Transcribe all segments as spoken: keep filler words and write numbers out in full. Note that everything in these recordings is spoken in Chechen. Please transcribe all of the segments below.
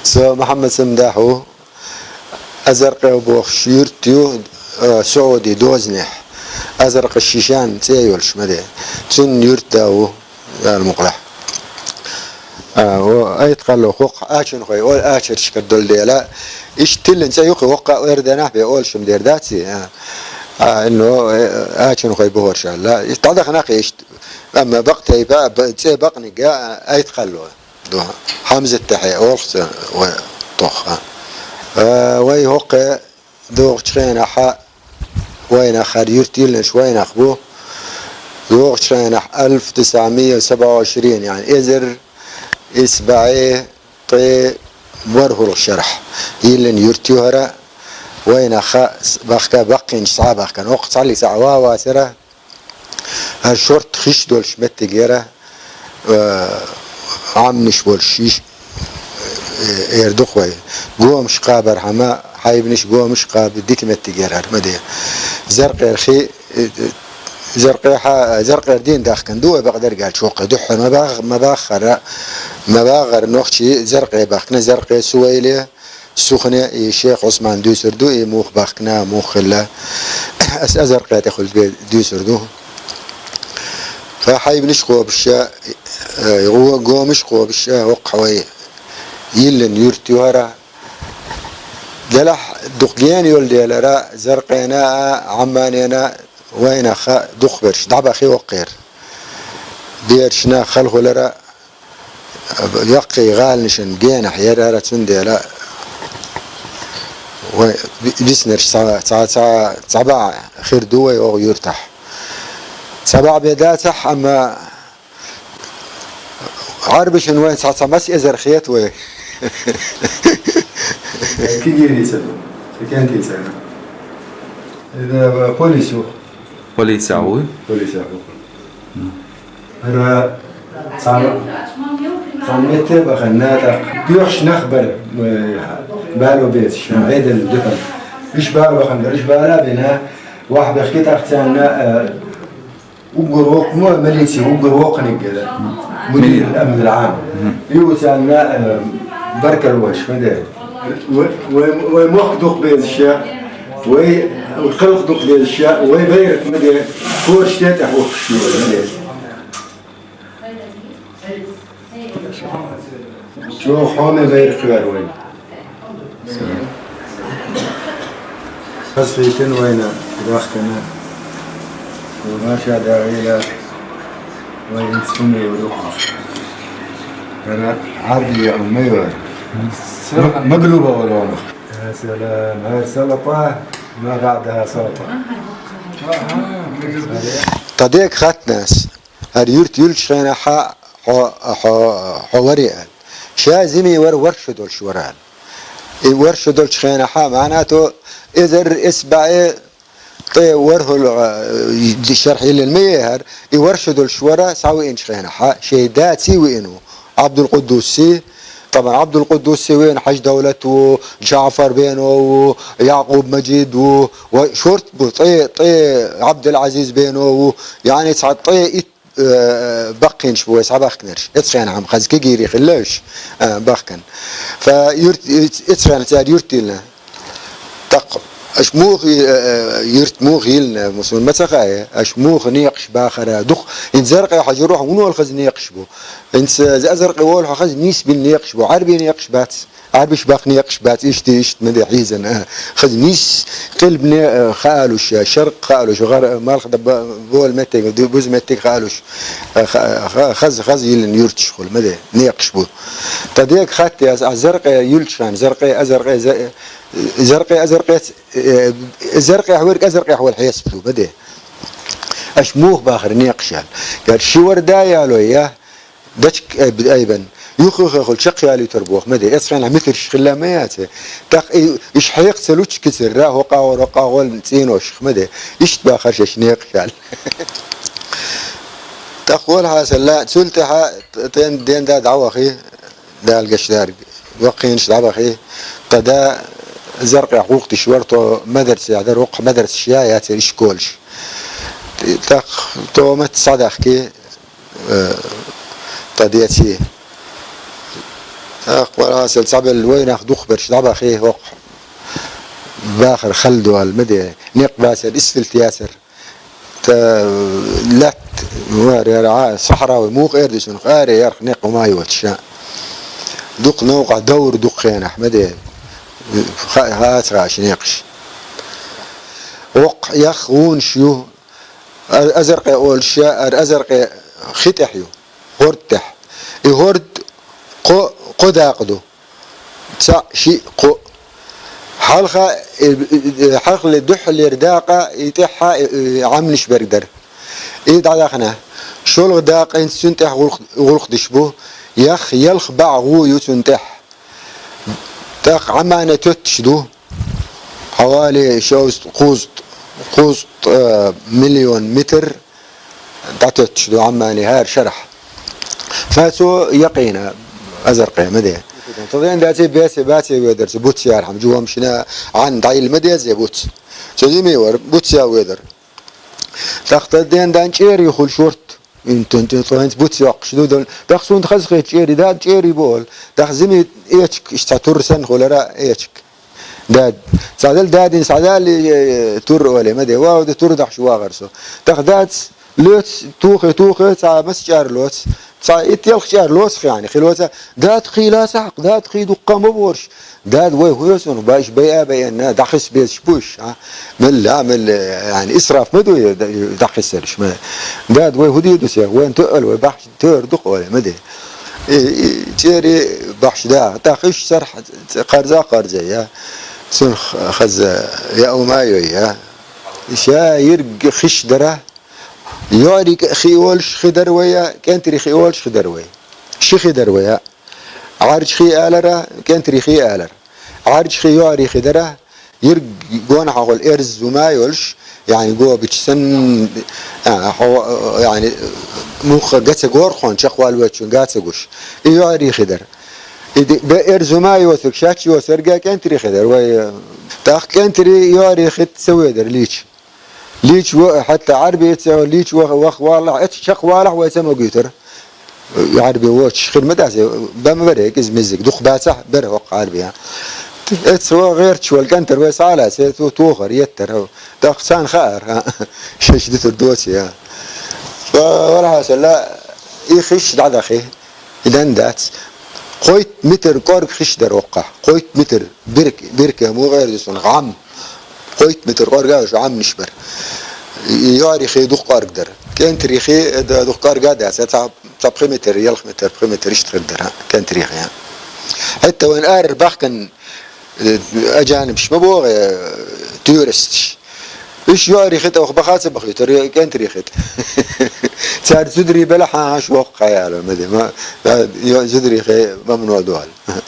Со Мухьаммад Самдахь ва, Азаркъев бохуш юрт ю, э, Саудий дозанехь. Азаркъа Шишан цӀе йолуш ма де. Цуьнан юрт да ву, Дала мукъалахь. А, о, Айткъалло хӀокху ачунхой, о, ачерчкара долу дела, иштта тиллина цӀе ю-кх, воккха а эр денахь бен олуш-м дер дац и, а. А, ну, э, ачунхой бохурш аьлла. Иштта дӀадахана-кх иштта. Амма бакъ тайпа, б-, цӀе бакъниг а, Айткъалло ду. Хьамзат тӀехье олу-кх цо вай тохха. А, вай хӀокхе догӀучу хенахьа вайнах хӀара юрт йиллинарш вайнах бу. ДогӀучу хенахь алф тисамия саба ва ишрин, яъни эзар исбаьӀе ткъе ворхӀалгӀа шарахь йиллина юрт ю хӀара. Вайнах ха с-, бахка баккхийчу схьа а бахкана. Оккха цхьаллиг схьа а ван вацара. ХӀара шорта хиш долуш меттиг яра, э, Ӏамнаш болуш йиш, э, эр ду-кх вай. Гомаш кхабархьама, хьайбанаш гомаш кхаба дика меттиг яра хӀара ма де. Заркъера хи, э, Заркъехьа, Заркъера дийна дахкана ду вай бакъдерг аьлча хӀокхе. Дуьххьара ма бах-, ма баххара, ма баххара нохчий Заркъе бахкана, Заркъе, Сувайле, Сухне и шех Ӏусман дуьйцур ду, и муха бахкана, муха хилла. Ас Азаркъе тӀехула бе-, дуьйцур ду. Ткъа хьайбанаш кхобуш а, э, гӀо-, гомаш кхобуш а, хӀокху вай йиллина юрт ю хӀара. Делахь дукха гена йолу делара, Заркъена а, Ӏамманена а вайнах ха дукхахберш дӀабахи хӀокхера. Берашна халахулара, яккхий гӀаланашна генахь яра хӀара, цундела вай би-, биснарш цхьа, цхьа, цхьа, цхьа бӀе хир ду вай оха юьртахь. Цхьа бӀе бен дацахь, амма Ӏарбашна вайн цхьа, цхьа маса эзар хета вай. Кигирица ду. Кентица. Э, полис ю. Полиция ву? Полиция ву. ХӀара цхьана, цхьана метте бахана, тӀаккха боьхуш нах бара, э, бало бецаш, Ӏедална дукха. Уьш бала бахана бара, уьш бала а бина, вахь бехке тӀаккха царна, э, уггар воккха, мо, милици, уггар воккханиг, э, мудир, мудир. Амир Ӏам. Мгм. И ву царна, э, баркалла вайш, ма де. Вай, вай, вай мохк дукха безаш я, вай халкъ дукха безаш я, вай байракх ма де, кораш тӀе тӀехь ухуш ма де. Чо хьоме байракх вер вай. Хазлийтина вайна дахкана. Ваша дагӀийла вай инцуме варухаш. Ара Ӏадли я умме вар. Ма-, маглуба валона. يا سلام، هاي سلطة ما بعدها سلطة. Тадек хатнас, хӀара юрт юлчу хенахьа хьо, хьо, хьо варе аьлла. Ша зиме вара, ворхӀ шо долуш вара аьлла. И ворхӀ шо долчу хенахьа, маьӀна то, эзар эс баӀе тӀе ворхӀал, а, шархь йиллина ма ехара, и ворхӀ шо долуш вара, схьавеъначу хенахьа, шайн даций веъна ву, Ӏабдулкъуддуси, тӀаман Ӏабдулкъуддуси веъна, Хьаждовлат ву, Джаъфар Бено ву, Якъуб Мажид ву, ва шорт бу, тӀе, тӀе Ӏабдулъазиз Бено ву, яъни цхьа тӀе итт э, баккхийнаш бу вай схьабахкинарш. Эцхенахьа хаза кегийрий хилла уьш, э, бахкан. Фа юрт, эцхенахь цара юрт йиллина. ТӀаккха аша муха, э, э, юрт муха йиллина, мусулман ма ца хаьа, аша муха некъаш бахара дукха. ХӀинца Заркъе хьажа рохь вуно хаза некъаш бу. ХӀинца, э, Заркъе волахь хаза нийса бина некъаш бу. Ӏарбий некъаш бац. Ӏарбиш баккха некъаш бац, иштта, иштта ма де хьийзана. Хаза нийса къилбане, э, хаалуш, э, шаркъ хаалуш, гӀар-, малх да ба-, бола меттиг, ду-, буза меттиг хаалуш, э, ха-, ха-, хаза, хаза йиллина юрташ хула, ма де, некъаш бу. Ткъа дега хатта яз, а Заркъе юлчхан, Заркъе, а Заркъе, за-, Заркъе, а Заркъе, э, Заркъехь верг, а Заркъехь вала хьесап ду, ма де. Аша муха бахара некъаш аьлла. Яр ши вара да ялой, я? Дачка айб-, айбан. Юха-юха хуьлу чекхъялуьйтур боху, ма де. Эцхенахь митирш хилла ма яц. ТӀаккха и, иш хьекха ца лучу кицирра, хӀокхагӀор, хӀокхагӀор цӀеношах, ма де. Иштта бахара шаьш некъаш аьлла. ТӀаккха вала хьасалла, цул тӀаьхьа т-, тен-, ден да дӀавахи, Дала гечдарг. Ваккхийнаш дӀабахи, тӀада Заркъехь гӀуллакх деш вара тхо мадарсехь дара, воккха мадарсаш я, яцара ишколаш. ТӀаккха тӀом ца дахке, э, тӀадеце. ТӀаккха валлахӀи, сел цхьабелла вайнах дукхагӀберш дӀабахе, хӀокху бахар хала ду аьлла ма де. Некъ бацар, исфилт яцар. Та лаьтта, вара яра, а, сахьра вай муха эр ду цунах, аре ярх некъ ма йоцуш а. Дукха новкъахь довр дукха хенахь ма де. Ха-, хаца хаьа ши некъаш. Воккха ях гӀунаш ю, ар-, Азаркъе олуш я, ар-, Азаркъе хи тӀехь ю, хӀорд тӀехь. И хӀорд кхо, кхо дакъа ду. Цхьаъ, шиъ, кхоъ. Хьалха, э, э, хьалхале дуьххьалера дакъа и тӀехьа, э, э, Ӏамнаш берг дара. И дӀадахана. ШолгӀа дакъа хӀинца цуьнан тӀехь гӀуллакх-, гӀуллакх деш бу. Ях, ялх бӀе гӀу ю цуьнан тӀехь. ТӀаккха Ӏаммане тоьттуш ду. Хьавале шовзткъа, кхузткъа, кхузткъа, э, миллион метр дӀатоьттуш ду Ӏаммане хӀара шарахь. Ткъа цо якъийна Азаркъе ма де. Тхо ден дац, беце, баце ведар цу буц яр хьама, жуамшна Ӏан дӀайилла ма деза буц. Цо зиме вара, буц я ведар. ТӀаккха ден дан чӀерий хуьлуш вурт. Ин тун тун тхо хӀинца буц йоккхуш ду, дол-, тӀаккха суна хаза хета чӀерий, дада чӀерий бу олу. ТӀаккха зиме эчиг, иштта цхьа тур санна хуьлура эчиг. Дад. Схьадала дадин, схьадала, э, тур оле, ма де, вау, де тур дахьаш вагӀар со. ТӀаккха дац, лоьц, тухе, тухе, цхьа маса чӀар лоц. Цхьа итт-ялх чӀар лоц хи, яьни, хи лоца. Дад хи лаца хьакха, дад хи дуккха ма борш. Дад вай хӀоьсун, баш бай а бай а, дӀахиса безаш буш, а? Мелла, мелла, яьни, исраф ма ду, дӀахисарш, ма. Дад вай хӀу дийду сех, вайн тоъал вай бахч тойр ду къоле, ма де. И, и, чӀери бахч да, тӀаккха уьш сарх кхарза, кхарза, я. Цунах хаза, я ума йой, я. Ша йирг хиш дара, йоӀри хи олуш хи дара вай, я, кӀентри хи олуш хи дара вай. Ши хи дара вай, я. Ӏаржа хи алара, кӀентри хи алара. Ӏаржа хи йоӀри хи дара, йирг гонахьа гӀолу эрз зума йолуш, яьни гобич сан, а, хьо-, яьни муха га ца гор хьуна, чекхвалвечун га ца гуш. И йоӀри хи дара. И ди-, бе эрз зума йоцург, шач йоцург а кӀентри хи дара. Вай, э, тӀаккха кӀентри йоӀри хи ца ведар лийча. Лийча во-, хӀетта Ӏарби ца лийча вах-, вах валахь, эцу чекх валахь вай ца могуьйтура. Ӏарби воцуш хир ма дац, бан варе, иза мизиг, дукха бацахь, бара хӀокху Ӏарби, а. Эцу во гӀерташ вала кӀантар вай схьа а лаьцна, ту-, тухар, еттар, хӀо. ТӀаккха царна хаьара, а. Шаьш дитур доций, а. Ва-, вархьа села, и хиш дӀадахи. И дан дац. Кхойтта метр кӀорга хиш дара воккхахь. Кхойтта метр бирк-, бирке муха эр ду суна гӀам. Кхойтта метр кӀорга а уьш гӀамнаш бара. И йоӀри хи дукха кӀорга дара. КӀентри хи, э, д-, дукха кӀорга а дац. Цхьа, цхьа пхи метр, ялх метр, пхи метр иштта хир дара. КӀентри хи. ХӀетта вайн арара бахкан, э, аджанибаш ма богӀу, э, туьристаш. Уьш йоӀри хи тӀе ваха баха ца бахийтура, кӀентри хи тӀе. Цара зударий белахь, хьан хьаш воккха хьаяла, ма де, ма, да, йо-, зударий хи мамно ду аьлла.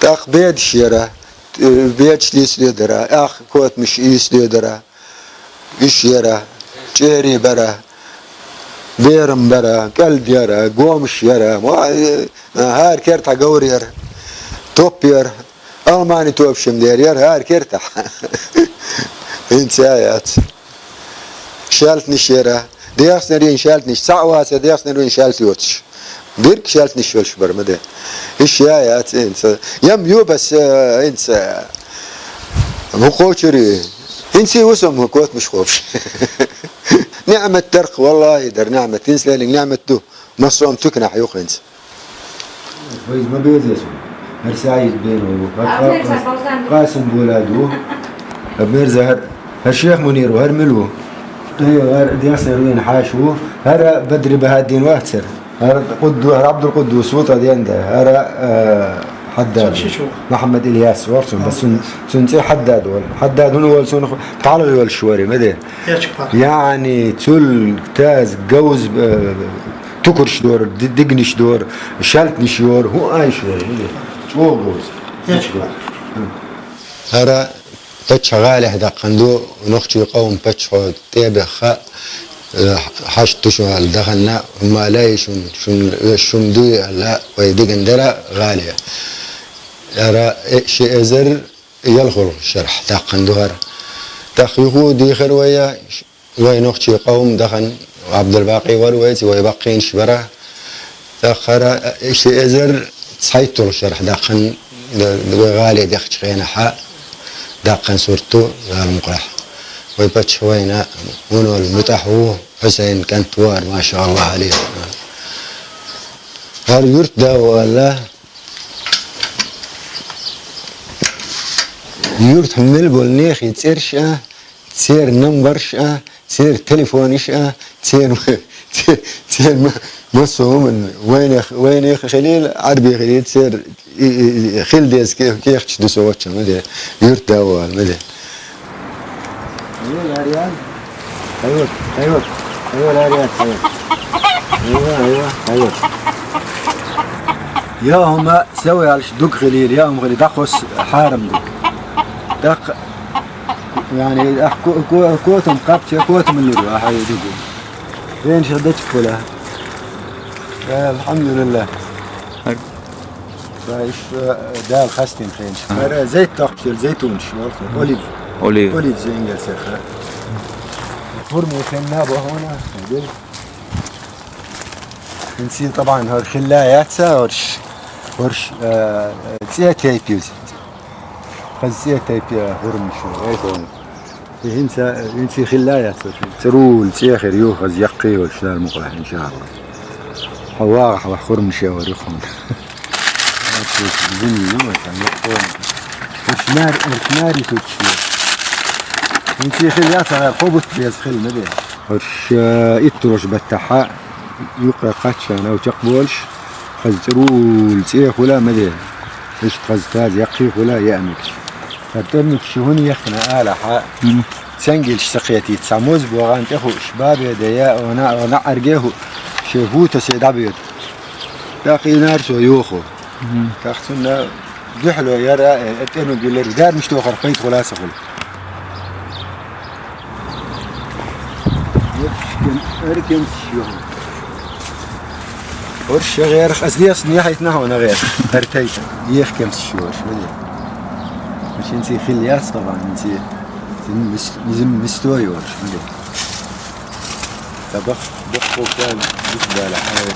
ТӀаккха бедаш яра, бедаш лийца доьдара, ах котамаш ийца доьдара, уьш яра, чӀерий бара, берам бара, кӀалд яра, гомаш яра, ма, э, хӀара кертахь говр яра, топ яра. Алмани топшам дер яра хӀара кертахь. ХӀинца а яц. Шаьлтнаш яра. Дехснарийн шаьлтнаш. Цхьаъ ваца дехснарийн шаьлта йоцуш. Бирг шаьлтнаш йолуш бара ма де. Иша а яц хӀинца. Ям ю бас, э, хӀинца. ХӀу кхочур ю. ХӀинца ву со хӀу котмаш хобуш. НеӀмат дарх, валлахӀи, дар неӀмат. ХӀинца лелинг неӀмат ду. Массо а туьканахь ю хӀинца. Вайза ма беза суна. ХӀара Саид бен ву, хӀара Къа-, Къасим Булад ву. Абмерза хӀара, хӀара Шех Мунир ву, хӀара мила ву? Э, хӀара Дехсар вен хьаша ву. ХӀара Бадри Бахаддин вац хӀара. ХӀара Къудду-, хӀара Абдул-Къуддус ву тӀаденда. ХӀара, э, Хьаддад. Мухьаммад Ильяс вара цун, бас цун, цун цӀе Хьаддад вара. Хьаддад хӀунда вара цунах пхьалгӀа йолуш вара, ма де? Яьчкъа пхьалгӀа. Яъни, цул таз, говз, э, тукурш дора, ди-, дигнаш дора, шаьлтнаш йора, хӀун айша вара, хӀун де? ЧӀогӀа говз. Яьчкъа пхьалгӀа. ХӀара паччахь гӀалехь даьккхина ду, нохчий къоман паччахьо тӀе а бехха, э, хьашт ду шу аьлла дахана, амма лай шун, шун, шун дуй аьлла, вай дигна дара гӀале. ХӀара, э, ши эзар ялхалгӀа шарахь даьккхина ду хӀара. ТӀаккха юха дийхар вай, вай нохчий къовм дахана, Ӏабдулбакъи вар вайца, вай баккхийнаш бара. ТӀаккха хӀара ши эзар цхьайтталгӀа шера дахана, вай гӀале дехача хенахьа, даккха сурт ду, Дала мукъалахь. Вай паччахь вайна, вуно МутӀахь ву, Хьусайн кӀант ву ара, машааллахӀ Ӏалайхи. ХӀара юрт да ву аьлла, юртахь мел болу нехан цӀераш а, церан намбарш а, церан телефонаш а, церан, церан ма-, массо а хӀуманна вайнех, вайнех хилийла, Ӏарбий хилийла, церан и, и, и, хила деза ке-, кехаташ ду со ваччахь, ма де, юрт да ву аьлла, ма де. Хайва, Ларьян. Хайва, хайва, хайва, Ларьян, хайва. Хайва, хайва, хайва. Я хӀума сов аьлча дуг хилийла, я хӀума хилийла дӀахосса хьарам ду. ТӀаккха, яъни, ахь ко-, ко-, котам кхаьбча, котаман лур ву ахьа и дуг. Венаш дечиг хуьлу. Алхьамдулиллахь. Ва иштта Дала хастийна хенаш. ХӀара зайт токхуш йолу зайтунаш, олив. Олив. Олив зенгел сеха. ХӀурма хенна бохуна, дил. Инси, табан, хӀара хилла яц, хӀорш, хӀорш, э, цӀе тайпа иза. Хаза цӀе тайпа хӀурмаш ю, ай сон. И хӀинца, хӀинца хилла яц, цӀерул цӀе хир ю, хаза яккхий йолуш, Дала мукъалахь, иншаалла. Хьо вагӀахь ваха хӀурмаш ян вара юххуна. Зимний, ну, это, ну, что? ХӀорш маьр-, хӀорш маьрий сурташ ю. ХӀинца хилла яц, хӀара кхо бутт беза хилла, ма де. ХӀорш, э, итталгӀачу баттахьа юккъе кхаччана чекхболуш, хаза цӀерул цӀе хуьла ма де. Иштта хаза таза яккхий хуьла яа мегаш. ХӀара тӀермигаш хӀунда яхкина алахьа, мгм, ценгилш ца кхетийта, цхьа моза богӀан тӀе хууш, бабе де я, вана, вана Ӏарге хӀу, шен хӀу тасе дӀабоьду. ТӀаккха и нарсо йоху. Мгм. ТӀаккха цунна дуьхьало яра, э, тӀе ну гуьлларг, дармаш тохар пайда хуьла ца хуьлу. Эр кемсаш ю. ХӀорш гӀерах, ас дехна яхьайтна хьуна гӀерах. ХӀара тайпа. Ех кемсаш ю хӀорш, вали. Машинций хилла яц тахана, инций. Зим мис-, зим мисто ю хӀорш, вали. Та бах, бах хокан, бит бала, хьай.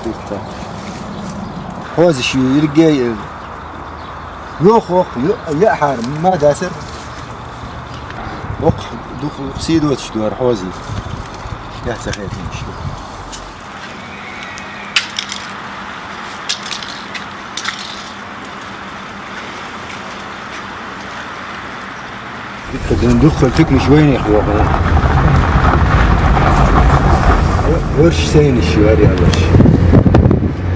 Бит та. Хьозаш ю, иргей, Йоху, йо-, яа хьара, ма дацар. Вокх дукха сий доцуш ду хӀара хьозий. Яц ца хетийша. Дукха ден дукха тукмиш вайнех воху. ХӀорш сайнаш ю, ари алаш.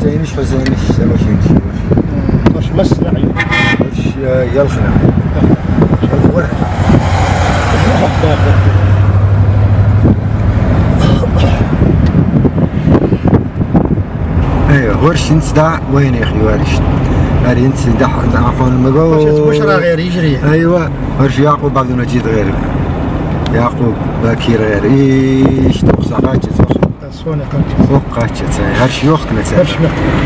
Сайнаш хьо сайнаш, сама сайнаш ю. ХӀорш масна ю. ХӀорш, э, ялхна. ХӀорш вар. Э, хӀорш хӀинца дӀа вайнех ю, ари. Ари хӀинца дӀа, дӀа хон маго. ХӀорш хӀинца бушара гӀер йижри. Айва. ХӀорш Якъуб Абдулмаджид гӀер. Якъуб Бакир гӀер. Иштта вокх схьакхаччалц вокх. Соне кхаччалц. Вокх кхаччалц, ай, хӀорш йохканца. ХӀорш йохканца.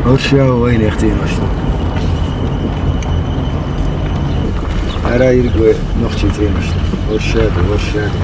ХӀорш я вайнех цӀенош. ХӀара йирг вай нохчийн цӀенош. ХӀорш я ду, хӀорш я ду.